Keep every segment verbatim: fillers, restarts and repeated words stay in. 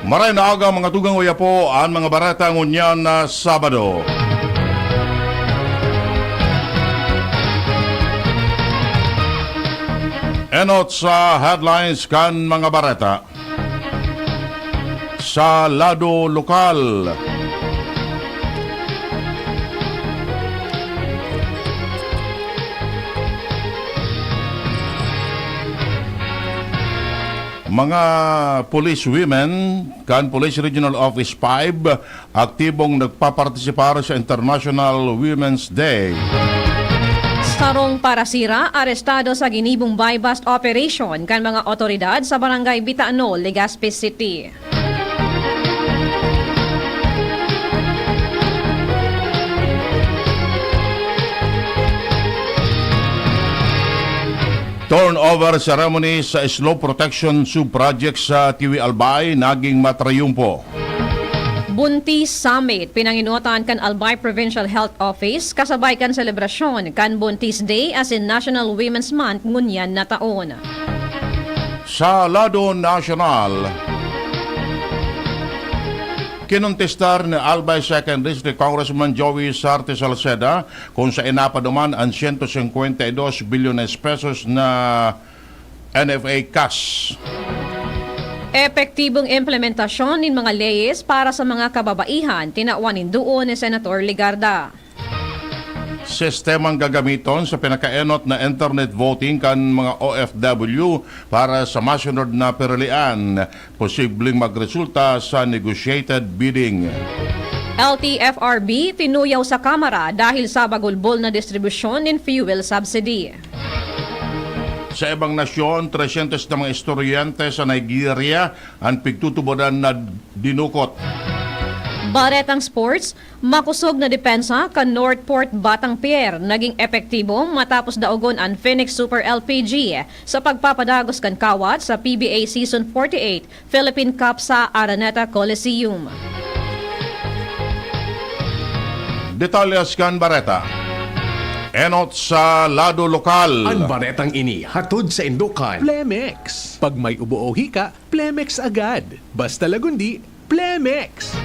Maray na aga, mga tugang, uya po an mga bareta ngunyan na Sabado. Enot sa headlines kan mga bareta. Sa lado lokal, mga police women kan Police Regional Office five aktibong nagpapartisipar sa International Women's Day. Sarong parasira arestado sa ginibong buy-bust operation kan mga otoridad sa Barangay Bitano, Legazpi City. Turnover ceremony sa slope protection sub-project sa Tiwi, Albay naging matrayumpo. Buntis Summit, pinangenotan kan Albay Provincial Health Office, kasabay kan selebrasyon kan Buntis Day asin National Women's Month ngunyan na taon. Sa lado nasyonal, kinontestar ni Albay Second District Congressman Joey Sarte Salceda kung saen napaduman an siyento singkwenta y dos bilyones pesos na N F A cash. Epektibong implementasyon nin mga leyes para sa mga kababaihan, tinawan nin duon ni Senator Legarda. Sistemang gagamiton sa pinakaenot na internet voting kan mga O F W para sa masunod na pirilian, posibleng magresulta sa negotiated bidding. L T F R B tinuyaw sa Kamara dahil sa bagulbol na distribusyon nin fuel subsidy. Sa ibang nasyon, tresyentos na mga estudyante sa Nigeria an pigtutubodan na dinukot. Baretang sports, makosog na depensa kan Northport Batang Pier naging epektibo matapos daogon an Phoenix Super L P G sa pagpapadagos kan kawat sa P B A Season forty-eight Philippine Cup sa Araneta Coliseum. Detalyes kan bareta. Enot sa lado lokal. An baretang ini hatod saindo kan Plemex. Pag may ubo o hika, Plemex agad. Basta lagundi, Plemex!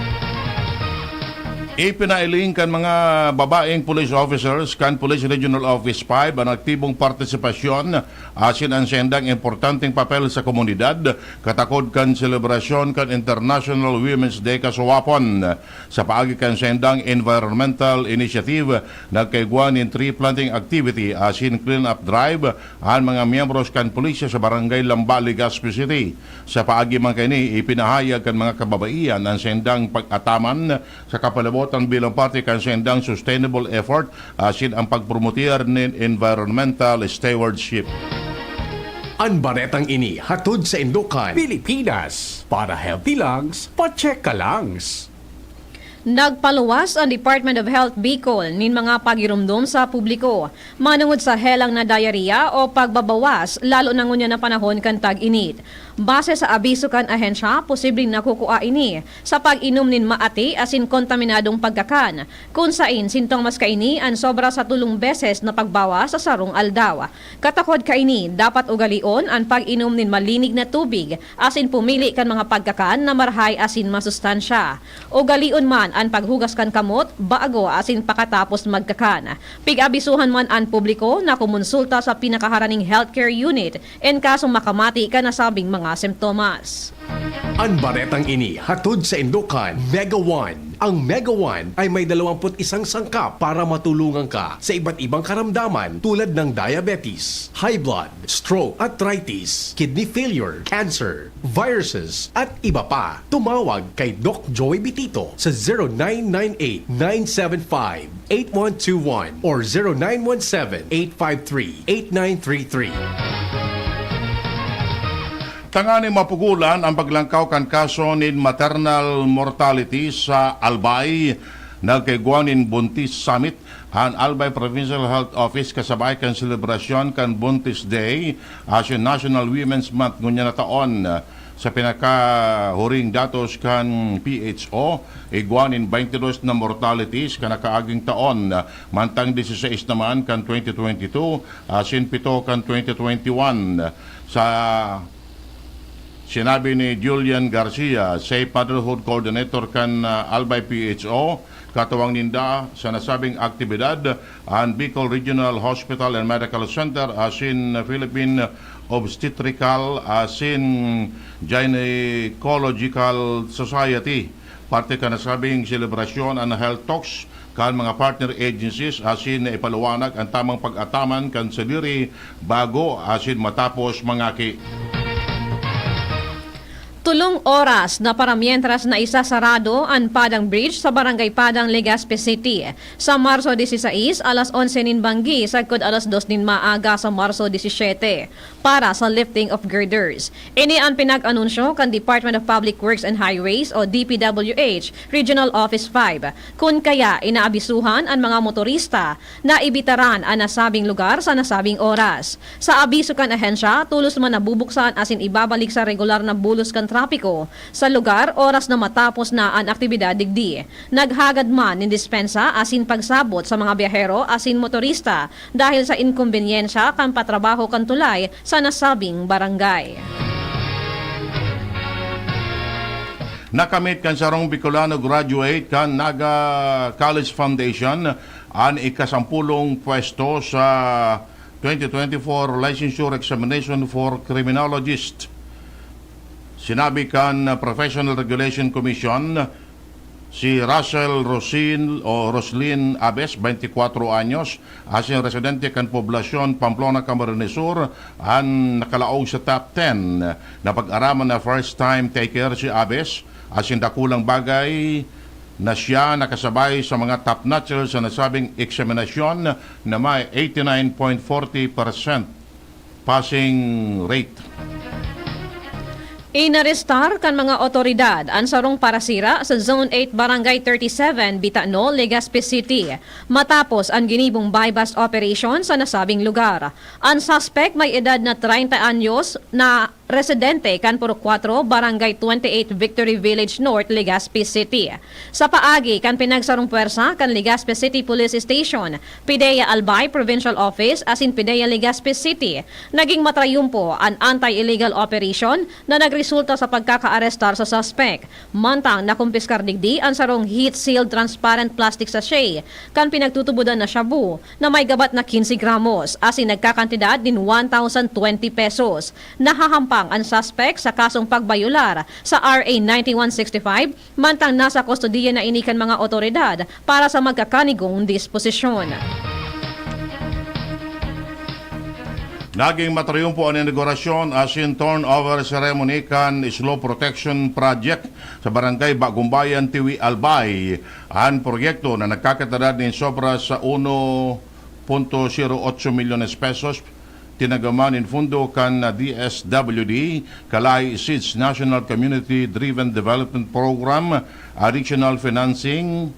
Ipinailing kan mga babaeng police officers kan Police Regional Office five an aktibong partisipasyon asin an saindang importanteng papel sa komunidad, katakod kan selebrasyon kan International Women's Day kasuwapon. Sa paagi kan saindang environmental initiative, nagkaigwa nin tree planting activity asin clean-up drive an mga miyembros kan pulisya sa Barangay Lamba, Legazpi City. Sa paagi man kaini, ipinahayag kan mga kababaihan an saindang pag-ataman sa kapalibotan bilang parte kan saindang sustainable effort asin an pagpromote nin environmental stewardship. An baretang ini hatod saindo kan Pilipinas. Para healthy lungs, pa-check ka lungs. Nagpaluwas an Department of Health Bicol nin mga pagiromdom sa publiko manongod sa helang na diarrhea o pagbabawas, lalo na ngunyan na panahon kan tag-init. Base sa abiso kan ahensya, posibleng nakukua ini sa pag-inom nin maati asin kontaminadong pagkakan, kun sain sintomas kaini an sobra sa tolong beses na pagbawas sa sarong aldaw. Katakod kaini, dapat ugalion an pag-inom nin malinig na tubig asin pumili kan mga pagkakan na marahay asin masustansya. Ugalion man an paghugas kan kamot bago asin pakatapos magkakan. Pig-abisohan man an publiko na kumonsulta sa pinakaharaning healthcare unit en kasong makamati kan nasabing mga simptomas. An baretang ini hatod saindo kan Mega One. Ang Mega One ay may dalawampu't isang sangkap para matulungan ka sa iba't ibang karamdaman tulad ng diabetes, high blood, stroke, arthritis, kidney failure, cancer, viruses, at iba pa. Tumawag kay Doc Joey Bitito sa zero nine nine eight, nine seven five, eight one two one or zero nine one seven, eight five three, eight nine three three. Tanganing mapugolan an paglangkaw kan kaso nin maternal mortality sa Albay, nagkaigwa nin Buntis Summit an Albay Provincial Health Office kasabay kan selebrasyon kan Buntis Day asin National Women's Month ngunyan na taon. Sa pinakahuring datos kan P H O, igwa nin twenty-two na mortalities kan nakaaging taon, mantang dieciséis naman kan twenty twenty-two, asin pito kan twenty twenty-one. Sa Sinabi ni Julian Garcia, Safe Motherhood Coordinator kan, ah, Albay P H O, katuwang ninda sa nasabing aktibidad an Bicol Regional Hospital and Medical Center asin Philippine Obstetrical asin Gynecological Society. Parte kan nasabing selebrasyon an health talks kan mga partner agencies asin naipaluwanag an tamang pag-ataman kan sadiri bago asin matapos mangaki. Tulong oras na para mientras na isasarado an Padang Bridge sa Barangay Padang, Legazpi City. Sa Marso dieciséis, alas onse nin banggi, sagkod alas dos nin maaga sa Marso diecisiete, para sa lifting of girders. Ini an pinag-anunsyo kan Department of Public Works and Highways o D P W H Regional Office five, kun kaya inaabisuhan an mga motorista na ibitaran an nasabing lugar sa nasabing oras. Sa abiso kan ahensya, tolos man nabubuksan asin ibabalik sa regular na bulos kan trapiko sa lugar oras na matapos na an aktibidad digdi. Naghagad man nin dispensa asin pagsabot sa mga biyahero asin motorista dahil sa inkombenyensya kan patrabaho kan tulay sa nasabing barangay. Nakamit kan sarong Bicolano graduate kan Naga College Foundation an ikasampulong pwesto sa twenty twenty-four Licensure Examination for Criminologist. Sinabi kan Professional Regulation Commission, si Russell Rosin o Roslin Abes, twenty-four anyos, asin residente kan poblasyon Pamplona, Camarines Sur, an nakalaog sa top ten. Napag-araman na first-time taker si Abes, asin dakulang bagay na siya nakasabay sa mga top notcher sa nasabing eksaminasyon na may eighty-nine point forty percent passing rate. Inarestar kan mga otoridad an sarong parasira sa Zone eight, Barangay thirty-seven, Bitano, Legazpi City, matapos an ginibong buy-bust operation sa nasabing lugar. An suspect may edad na treinta anyos na residente kan Purok Kuwatro, Barangay twenty-eight, Victory Village North, Legazpi City. Sa paagi kan pinagsarong pwersa kan Legazpi City Police Station, PDEA Albay Provincial Office asin PDEA Legazpi City, naging matrayumpo an anti-illegal operation na nagresulta sa pagkakaarestar sa suspek. Mantang nakumpiskar digdi an sarong heat-sealed transparent plastic sachet kan pinagtutubodan na shabu na may gabat na quince gramos asin nagkakantidad nin one thousand twenty pesos. Nahahampang an suspek sa kasong pagbayolar sa R A ninety-one sixty-five, mantang nasa kustodiya na ini kan mga otoridad para sa magkakanigong disposisyon. Naging matriyumpo an inaugurasyon asin turnover ceremony kan Slope Protection Project sa Barangay Bagumbayan, Tiwi, Albay. An proyekto na nagkakantidad nin sobra sa uno punto zero otso milyones pesos, tinagaman nin fundo kan D S W D, Kalay Seeds National Community Driven Development Program, additional financing,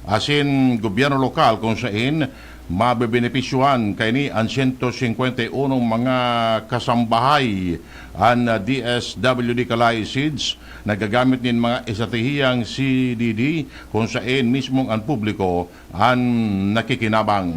asin gobyerno lokal, kung sain mabebenepisyohan kaini an sento singkwenta y uno mga kasambahay. An D S W D Kalay Seeds nagagamit nin mga estratehiyang C D D, kung sain mismong an publiko an nakikinabang.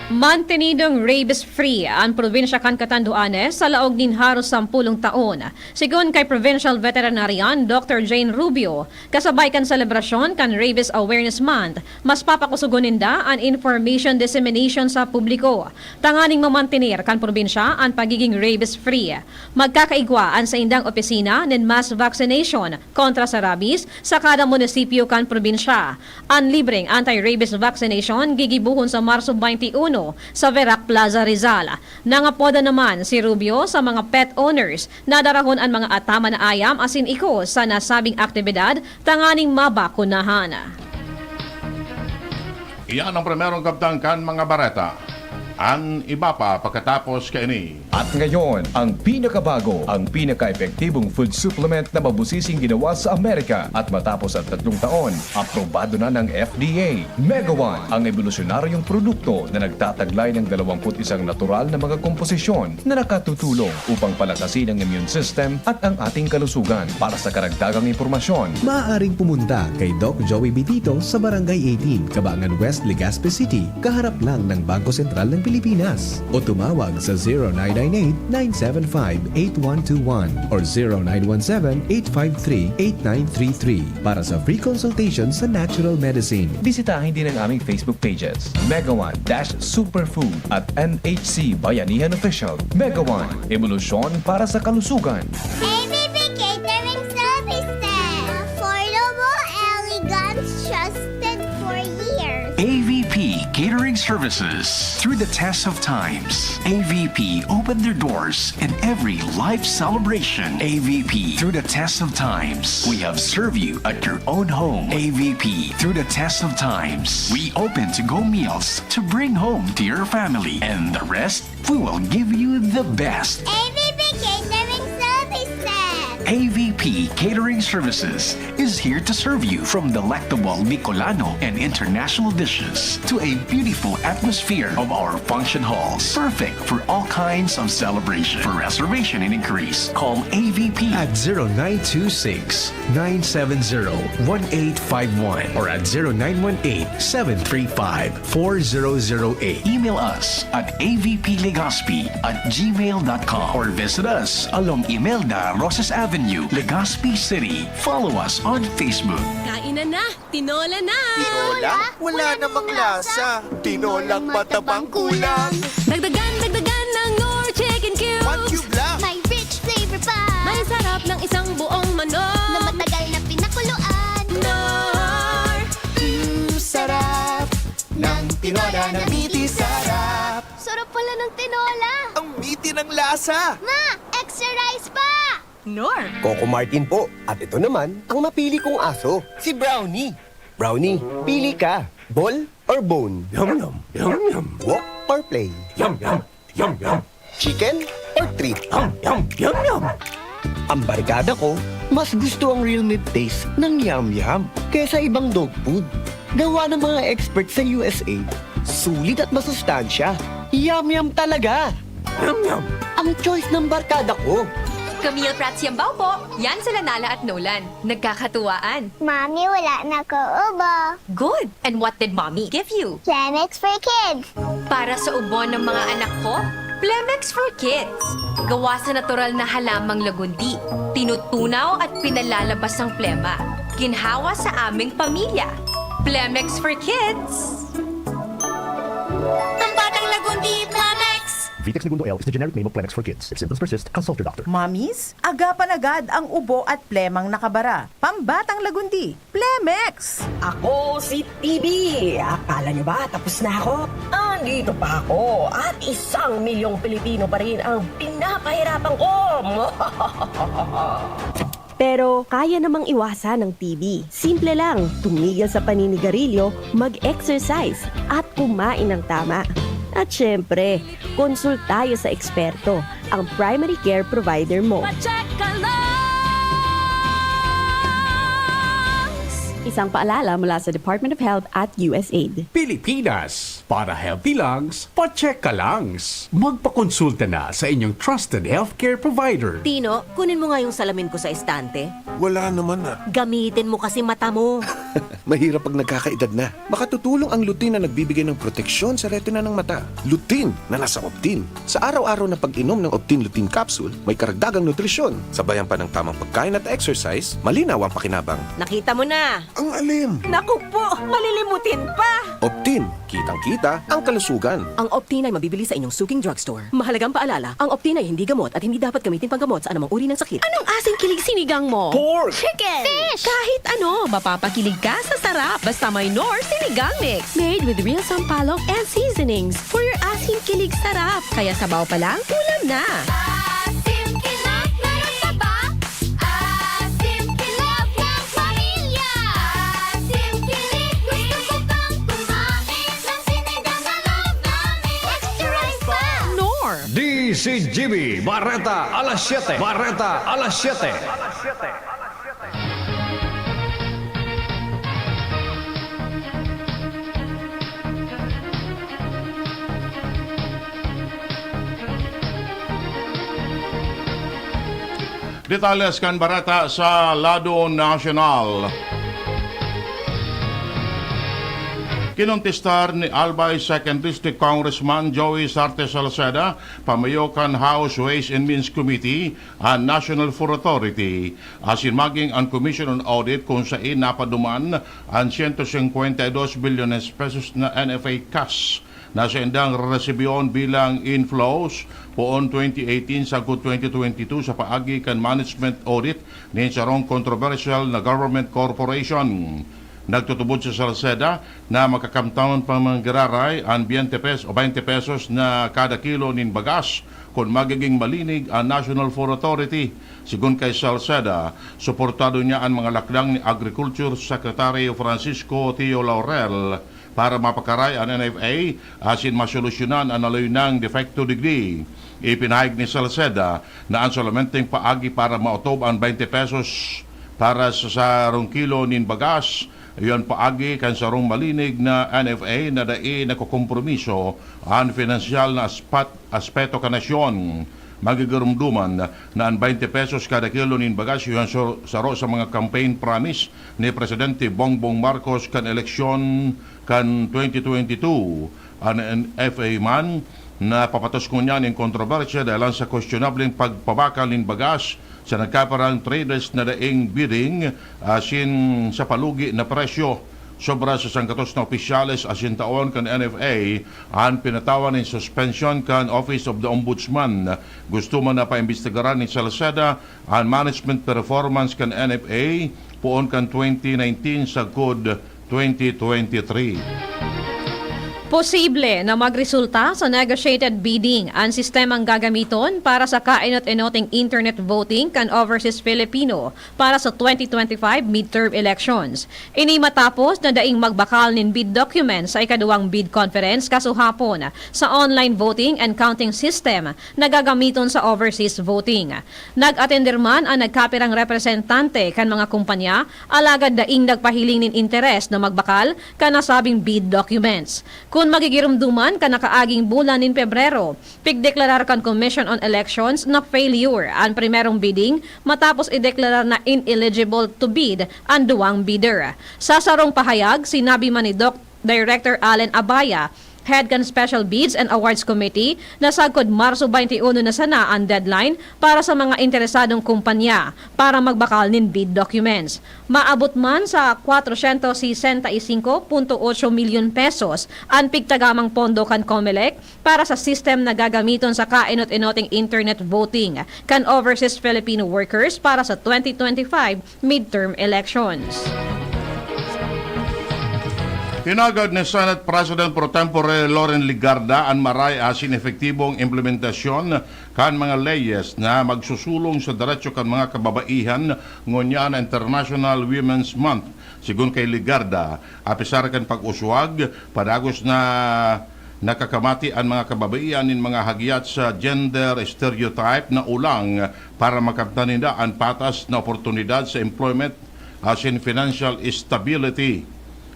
Mantenidong rabies-free an probinsya kan Catanduanes sa laog nin haros sampulong taon. Sigon kay Provincial Veterinarian Doctor Jane Rubio, kasabay kan selebrasyon kan Rabies Awareness Month, mas papakusogon ninda an information dissemination sa publiko, tanganing mamantener kan probinsya an pagiging rabies-free. Magkakaigwa an saindang opisina nin mass vaccination kontra sa rabies sa kada munisipyo kan probinsya. An libreng anti-rabies vaccination gigibohon sa Marso twenty-one sa Verac Plaza, Rizal. Nangapoda naman si Rubio sa mga pet owners na darahon an mga ataman na ayam asin iko sa nasabing aktibidad tanganing mabakunahan. Iyan ang primerong kabtang kan mga bareta. An iba pa pakatapos kaini. At ngayon, ang pinakabago, ang pinaka-epektibong food supplement na mabusising ginawa sa Amerika. At matapos ang tatlong taon, aprobado na ng F D A. Megawan, ang ebolusyonaryong produkto na nagtataglay ng dalawampu't isang natural na mga komposisyon na nakatutulong upang palakasin ang immune system at ang ating kalusugan. Para sa karagdagang impormasyon, maaaring pumunta kay Doc Joey Bitito sa Barangay eighteen, Kabangan West, Legazpi City, kaharap lang ng Bangko Sentral ng Pilipinas. O tumawag sa zero nine nine eight, nine seven five, eight one two one or zero nine one seven, eight five three, eight nine three three para sa free consultation sa natural medicine. Bisitahin din ang aming Facebook pages, Mega One dash Superfood at N H C Bayanihan Official. Mega One, ebolusyon para sa kalusugan. A V P Catering Services. Affordable, elegant, trusted for years. A V P Catering Services. Through the test of times, A V P opened their doors in every life celebration. A V P, through the test of times, we have served you at your own home. A V P, through the test of times, we open to-go meals to bring home to your family. And the rest, we will give you the best. A V P Catering Services. A V P Catering Services is here to serve you, from delectable Bicolano and international dishes to a beautiful atmosphere of our function halls. Perfect for all kinds of celebration. For reservation and inquiries, call A V P at zero nine two six, nine seven zero, one eight five one or at zero nine one eight, seven three five, four zero zero eight. Email us at A V P Legazpi at gmail dot com or visit us along Imelda Roses Avenue, Legazpi City. Follow us on Facebook. Kainan na! Tinola na! Tinola? Wala namang lasa. Tinolang matabang kulang. Dagdagan, dagdagan ng Knorr Chicken Cubes. One cube lang. May rich flavor pa. May sarap ng isang buong manok. Na matagal na pinakuluan. Knorr! Mm, sarap ng tinola na miti sarap. Sarap pala ng tinola. Ang miti ng lasa. Ma, extra rice pa! Knorr. Coco Martin po. At ito naman ang napili kong aso, si Brownie. Brownie, pili ka. Ball or bone? Yum, yum, yum, yum. Walk or play? Yum, yum, yum, yum. Chicken or treat? Yum, yum, yum, yum. Ang barkada ko, mas gusto ang real meat taste ng Yum Yum kesa ibang dog food. Gawa ng mga expert sa U S A. Sulit at masustansya. Yum Yum talaga! Yum, yum. Ang choice ng barkada ko. Camille Prats Yambao po. Yan sila Nala at Nolan. Nagkakatuwaan. Mami, wala na ko ubo. Good! And what did Mommy give you? Plemex for Kids. Para sa ubo ng mga anak ko, Plemex for Kids. Gawa sa natural na halamang lagundi. Tinutunaw at pinalalabas ang plema. Ginhawa sa aming pamilya. Plemex for Kids. Pambatang Lagundi, Plemex! Vitex Negundo L is the generic name of Plemex for Kids. If symptoms persist, consult your doctor. Mommies, agapan agad ang ubo at plemang nakabara. Pambatang Lagundi, Plemex! Ako si T B. Akala nyo ba tapos na ako? Andito pa ako at isang milyong Pilipino pa rin ang pinapahirapan ko. Pero kaya namang iwasan ang T B. Simple lang, tumigil sa paninigarilyo, mag-exercise, at kumain ng tama. At syempre, konsultayo sa eksperto, ang primary care provider mo. Pa-check ka lang! Isang paalala mula sa Department of Health at U S A I D. Pilipinas, para healthy lungs, pa-check ka lang. Magpakonsulta na sa inyong trusted healthcare provider. Tino, kunin mo nga yung salamin ko sa estante. Wala naman, ah. Gamitin mo kasi mata mo. Mahirap pag nagkakaedad na. Makatutulong ang lutein na nagbibigay ng proteksyon sa retina ng mata. Lutein na nasa Optin. Sa araw-araw na pag-inom ng Optin Lutein Capsule, may karagdagang nutrisyon. Sabayan pa ng tamang pagkain at exercise, malinaw ang pakinabang. Nakita mo na! Ang alin? Naku po! Malilimutin pa! Optin, kitang-kita ang kalusugan. Ang Optin ay mabibili sa inyong suking drugstore. Mahalagang paalala, ang Optin ay hindi gamot at hindi dapat gamitin panggamot sa anumang uri ng sakit. Anong asing kilig sinigang mo? Pork! Chicken! Fish! Kahit ano, mapapakilig ka sa sarap. Basta may Knorr Sinigang Mix. Made with real sampalok and seasonings for your asing kilig sarap. Kaya sabaw pa lang, ulam na. Asim kilig na taba. Asim kilig ng pamilya. Asim kilig, gusto ko pang kumain ng sinigang na love namin. Extra rice pa. Knorr. D C G B, Bareta, alas siyete. Bareta, alas siyete. Detalles kan bareta sa lado nasyonal. Kinontestar ni Albay Second District Congressman Joey Sarte Salceda, pamayo kan House Ways and Means Committee, an National Food Authority, asin maging an Commission on Audit, kun sain napaduman an siyento singkwenta y dos bilyones pesos na N F A cash na saindang reresibihon bilang inflows poon twenty eighteen sagkod twenty twenty-two sa paagi kan management audit nin sarong kontrobersyal na government corporation. Nagtutubod si Salceda na makakamtan pa man giraray an twenty pes-, o twenty pesos na kada kilo nin bagas kun magiging malinig an National Food Authority. Sigon kay Salceda, suportado niya an mga lakdang ni Agriculture Secretary Francisco Teo Laurel para mapakaray an N F A asin masolusyonan an naloy nang depekto digdi. Ipinahayag ni Salceda na an solomenteng paagi para maotob an twenty pesos para sa sarong kilo nin bagas, iyo an paagi kan sarong malinig na N F A na dai nakokompromiso an pinansyal na aspat-, aspeto kan nasyon. Magigiromdoman na an twenty pesos kada kilo nin bagas iyo an sor-, saro sa mga campaign promise ni Presidente Bongbong Marcos kan eleksyon kan twenty twenty-two. An N F A man, napapatos ngunyan nin kontrobersya dahelan sa kwestionableng pagpabakal nin bagas sa nagkapirang traders na daing bidding asin sa palugi na presyo. Sobra sa sanggatos na opisyales asin taon kan N F A an pinatawan nin suspensyon kan Office of the Ombudsman. Gusto man na paimbestigaran ni Salceda an management performance kan N F A poon kan twenty nineteen sagkod twenty twenty-three. Posible na magresulta sa negotiated bidding an sistemang gagamiton para sa kaenot-enoting internet voting kan overseas Filipino para sa twenty twenty-five midterm elections. Ini matapos na daing magbakal nin bid document sa ikaduwang bid conference kasuhapon sa online voting and counting system na gagamiton sa overseas voting. Nag-atender man an nagkapirang representante kan mga kumpanya, alagad daing nagpahiling nin interes na magbakal kan nasabing bid documents. Kun magigiromdoman kan nakaaging bulan nin Pebrero, pigdeklarar kan Commission on Elections na failure an primerong bidding matapos ideklarar na ineligible to bid an duwang bidder. Sa sarong pahayag, sinabi man ni Doc Director Allen Abaya, head kan Special Bids and Awards Committee, na sagkod Marso twenty-one na sana an deadline para sa mga interesadong kumpanya para magbakal nin bid documents. Maabot man sa kwatrosyentos sesenta y singko punto otso milyon pesos an pigtagamang pondo kan Comelec para sa system na gagamiton sa kaenot-enoting internet voting kan overseas Filipino workers para sa twenty twenty-five midterm elections. Tinagad ni Senate President Pro Tempore Loren Legarda an maray asin epektibong implementasyon kan mga leyes na magsusulong sa derecho kan mga kababaihan ngunyan na International Women's Month. Sigon kay Legarda, apisar kan pag-uswag, padagos na nakakamati an mga kababaihan nin mga hagyat sa gender stereotype na olang para makamtan ninda an patas na oportunidad sa employment asin financial stability.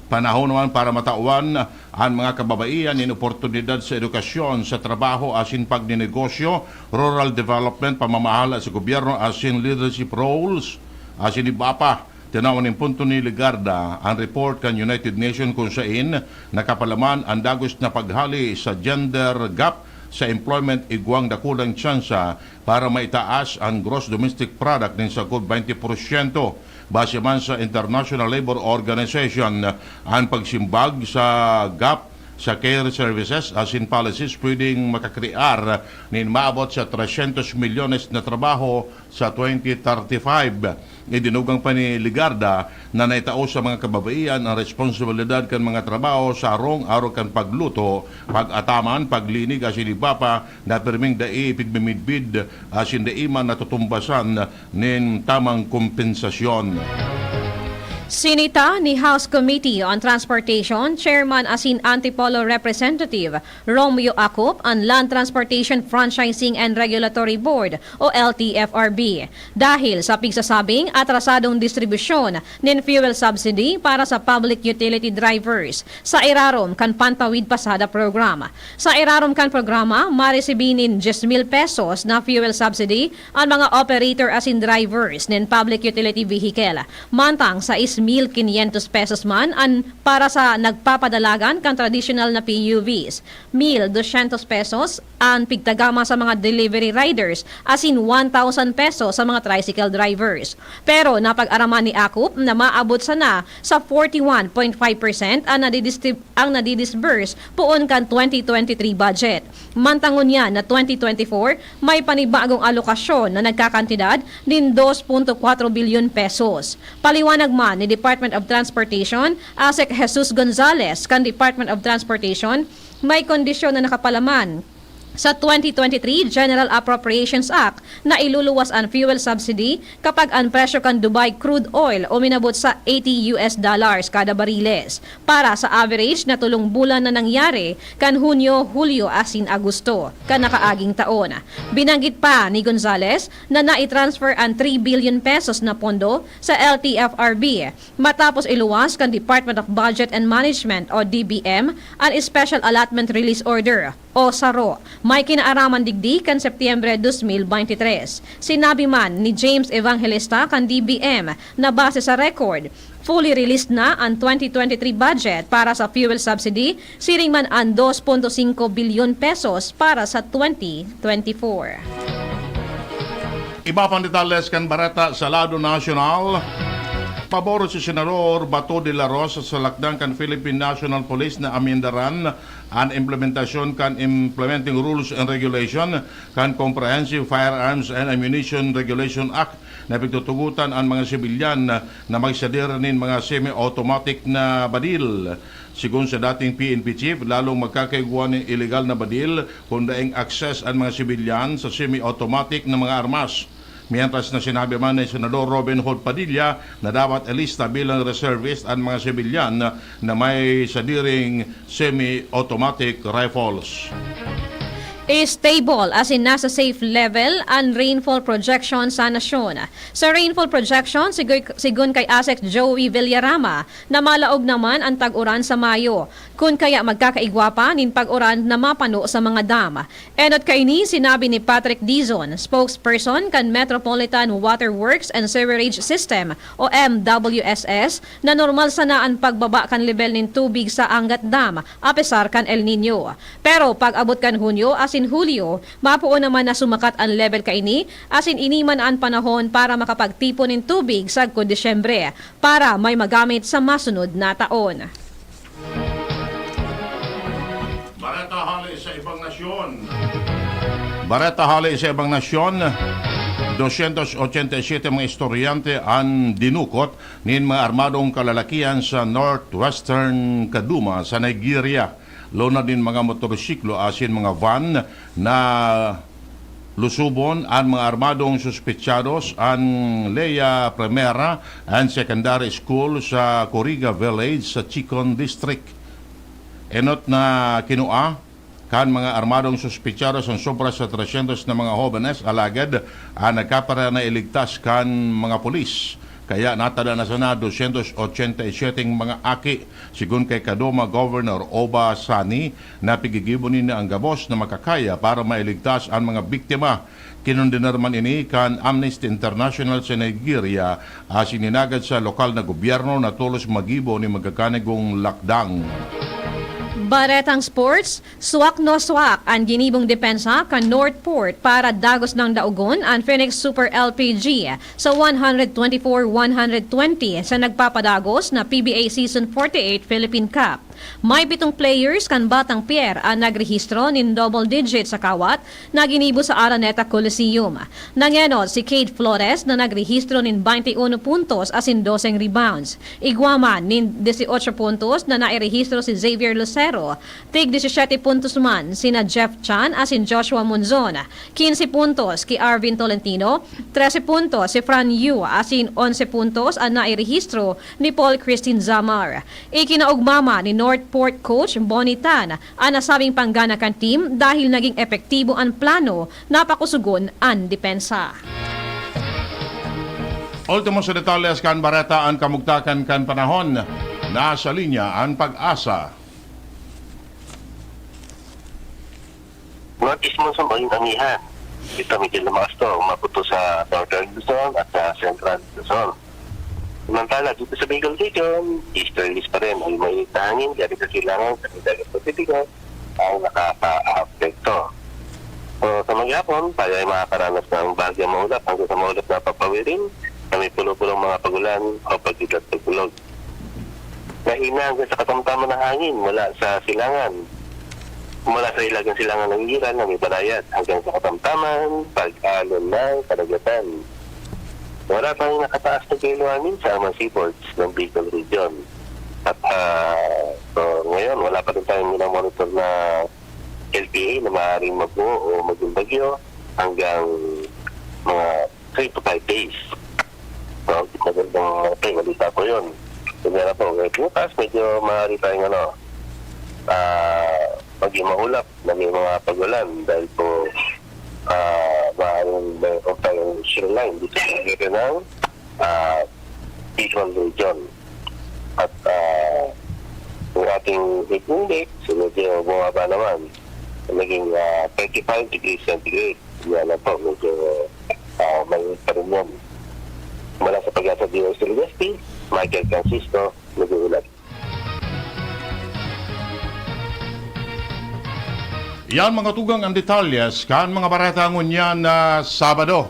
Panahon naman para matawan an mga kababaihan nin oportunidad sa edukasyon, sa trabaho asin pagninegosyo, rural development, pamamahala sa gobyerno asin leadership roles, asin iba pa. Tinawan nin punto ni Legarda an report kan United Nations kun sain nakapalaman an dagos na paghali sa gender gap sa employment, igwang dakulang tsansa para maitaas an gross domestic product nin sagkod twenty porsyento. Base man sa International Labour Organization, an pagsimbag sa gap sa care services asin policies pwedeng makakrear nin maabot sa tresyentos milyones na trabaho sa twenty thirty-five. Idinugang pa ni Legarda na naitao sa mga kababaihan an responsibilidad kan mga trabaho sa arong arog kan pagluto, pag-ataman, paglinig asin iba pa na pirming dai pigmimidbid asin dai man natutumbasan nin tamang kompensasyon. Sinita ni House Committee on Transportation Chairman asin Antipolo Representative Romeo Acop an Land Transportation Franchising and Regulatory Board o L T F R B dahil sa pigsasabing atrasadong distribusyon nin fuel subsidy para sa public utility drivers sa irarom kan Pantawid Pasada Program. Sa irarom kan programa, maresibi nin dyes mil pesos na fuel subsidy an mga operator asin drivers nin public utility vehicle, mantang sais mil quinientos pesos man an para sa nagpapadalagan kan tradisyonal na P U Vs, mil dosyentos pesos an pigtagama sa mga delivery riders, asin one thousand pesos sa mga tricycle drivers. Pero napag-araman ni Akop na maabot sana sa forty one point five percent ang nadidistrib-, ang nadidisburse poon kan twenty twenty-three budget. Mantang ngunyan na twenty twenty-four, may panibagong alokasyon na nagkakantidad nin dos punto kwatro bilyon pesos. Paliwanag man ni Department of Transportation, Asek Jesus Gonzales kan Department of Transportation, may kondisyon na nakapalaman sa twenty twenty-three General Appropriations Act na iluluwas an fuel subsidy kapag an presyo kan Dubai crude oil uminabot sa eighty U S dollars kada bariles. Para sa average na tulong bulan na nangyari kan Hunyo, Hulyo asin Agosto kan nakaaging taon. Binanggit pa ni Gonzales na nai-transfer an three billion pesos na pondo sa L T F R B matapos iluwas kan Department of Budget and Management o D B M an Special Allotment Release Order o saro. May kinaaraman digdi kan Setyembre dos mil bente tres. Sinabi man ni James Evangelista kan D B M na base sa record, fully released na an twenty twenty-three budget para sa fuel subsidy, siring man an dos punto singko bilyon pesos para sa twenty twenty-four. Iba pang detalles kan bareta sa lado nasyonal. Pabor si Senador Bato de la Rosa sa lakdang kan Philippine National Police na amendaran an implementasyon kan Implementing Rules and Regulation kan Comprehensive Firearms and Ammunition Regulation Act na pigtutugotan an mga sibilyan na magsadir nin mga semi-automatic na badil. Sigon sa dating P N P chief, lalong magkakaigwa nin ilegal na badil kun daing access an mga sibilyan sa semi-automatic na mga armas. Mientras na sinabi man ni Senador Robin Hood Padilla na dapat ilista bilang reservist an mga sibilyan na may sadiring semi-automatic rifles. Stable asin nasa safe level an rainfall projection sa nasyon. Sa rainfall projection, sigoy-, sigon kay Asek Joey Villarama, na malaog naman an tag-uran sa Mayo, kun kaya magkakaigwa pa nin pag-uran na mapano sa mga dam. Enot kaini, sinabi ni Patrick Dizon, spokesperson kan Metropolitan Water Works and Sewerage System o M W S S, na normal sana an pagbaba kan lebel nin tubig sa Angat Dam, apesar kan El Niño. Pero pag-abot kan Hunyo asin Hulyo, mapoon naman na sumakat an lebel kaini, asin ini man an panahon para makapagtipon nin tubig sagkod Disyembre, para may magamit sa masunod na taon. Bareta hale sa ibang nasyon. Bareta hale sa ibang nasyon, dosyentos ochenta y siyete mga estudyante an dinukot nin mga armadong kalalakihan sa northwestern Kaduna sa Nigeria. Lona nin mga motorsiklo asin mga van na lusubon an mga armadong suspetsados an Leia Primera and Secondary School sa Kuriga Village sa Chikon District. Enot na kinua kan mga armadong suspetsados an sobra sa tresyentos na mga hobenes, alagad an nagkapira nailigtas kan mga pulis. Kaya natada na sana dosyentos ochenta y siyete mga aki, sigon kay Kaduma Governor Oba Sani, na pigigibo ninda an gabos na makakaya para mailigtas an mga biktima. Kinondenar man ini kan Amnesty International sa Nigeria, asin hinagad sa lokal na gobyerno na tolos magibo nin magkakanigong lakdang. Baretang sports, swak na swak an ginibong depensa kan Northport para dagos nang daogon an Phoenix Super L P G sa one hundred twenty-four one hundred twenty sa nagpapadagos na P B A Season forty-eight Philippine Cup. May pitong players kan Batang Pier an nagrehistro nin double digit sa kawat na ginibo sa Araneta Coliseum. Nangenot si Cade Flores na nagrehistro nin baynte uno puntos asin doseng rebounds. Igwa man nin dieciocho puntos na nairehistro si Xavier Lucero, tig diecisiete puntos man sina Jeff Chan asin Joshua Monzon, quince puntos ki Arvin Tolentino, trese puntos si Fran Yu asin onse puntos an nairehistro ni Paul Christine Zamar. Ikinaugma man ni Northport coach Bonnie Tan an nasabing panggana kan team dahil naging epektibo an plano na pakusugon an depensa. Ultimo sa detalles kan bareta, an kamugtakan kan panahon. Nasa linya an Pag-asa. Northeast monsoon, maging amihan. Ito, medyo lumakas to. Umabot to sa Northern Luzon at sa Central Luzon. Samantala, dito sa Bicol Region, easterlies pa rin ang mainit na hangin galing sa silangan sa Dagat Pasipiko ang nakakaapekto. So, sa maghapon, tayo ay makakaranas ng bahagyang maulap hanggang sa maulap na papawirin na may pulo-pulong mga pagulan o pagkidlat-pagkulog. Mahina hanggang sa katamtaman na hangin mula sa silangan, mula sa hilagang silangan ng Iran na may banayad hanggang sa katamtaman, pag-alon ng kadagatan. Wala tayong nakataas na gelo-hangin sa mga seaboards ng Bicol Region. At, ah, so, ngayon, wala pa rin tayong minamonitor na L P A na maaaring mabuo o maging bagyo hanggang mga three to five days. So, magandang, okay, balita po yun. Yun nga lang po, eh, bukas, medyo maaari tayong, ano, ah, maging maulap na may mga pagulan dahil po, ah, maaaring mayroon tayong shear line dito sa area ng, ah, Bicol Region. At, ah, yung ating heat index, medyo bumaba naman. Naging, ah, thirty-five degrees centigrade. Yan lang po, medyo, ah, mainit pa rin yan. Mula sa Pag-asa D O S Legazpi, Michael Francisco, nag-uulat. Yan, mga tugang, ang detalyes kan mga bareta ngunyan na Sabado.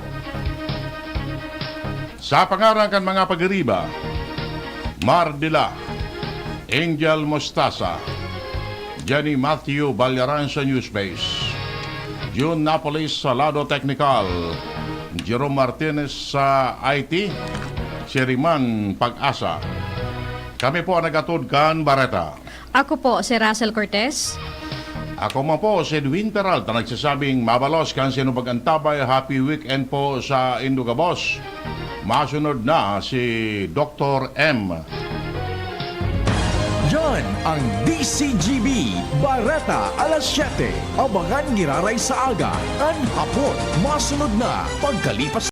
Sa pangaran kan mga pagiriba, Mar Dila, Angel Mostasa, Jenny Matthew Balyaransha Newspace, June Napolis sa lado teknikal, Jerome Martinez sa I T, Sherry Man Pag-asa. Kami po ang nag-atod kan bareta. Ako po si Russell Cortez. Ako man po si Edwin Peralta, nagsasabing mabalos kan sinubag antabay. Happy weekend po sa indo gabos. Masunod na si Doktor M. Yan ang D C G B, Bareta alas siyete. Abangan giraray sa aga, an hapon. Masunod na, pagkalipas